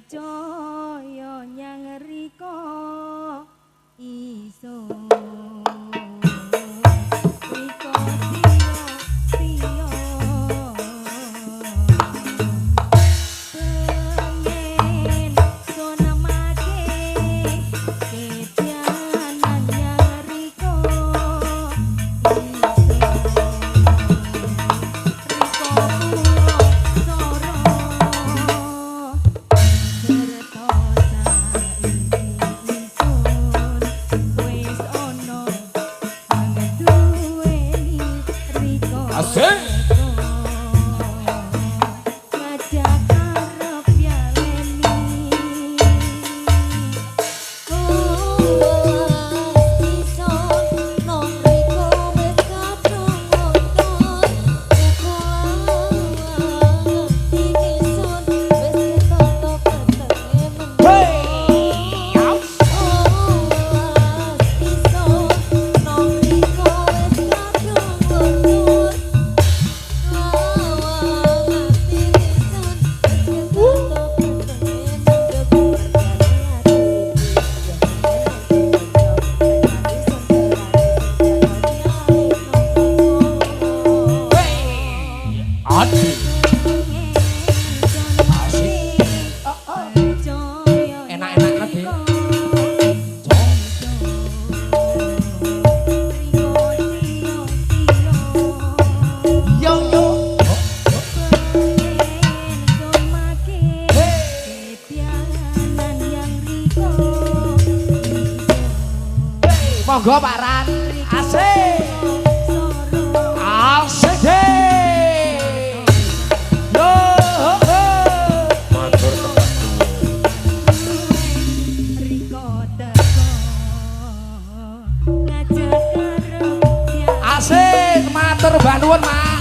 Percaya nyang riko iso riko siyo pengen sonamake ketianan nyang riko iso riko puro soro serta saiki isun wis ana duweni riko. Asik. Ngajak arep yaleni. Aduh. Asik. Enak-enak lagi. Yo yo. Monggo Pak Ran. Asik. Asik deh. Yo ho, ho. Matur sembah nuwun. Asik, matur mbah nuwun Mas.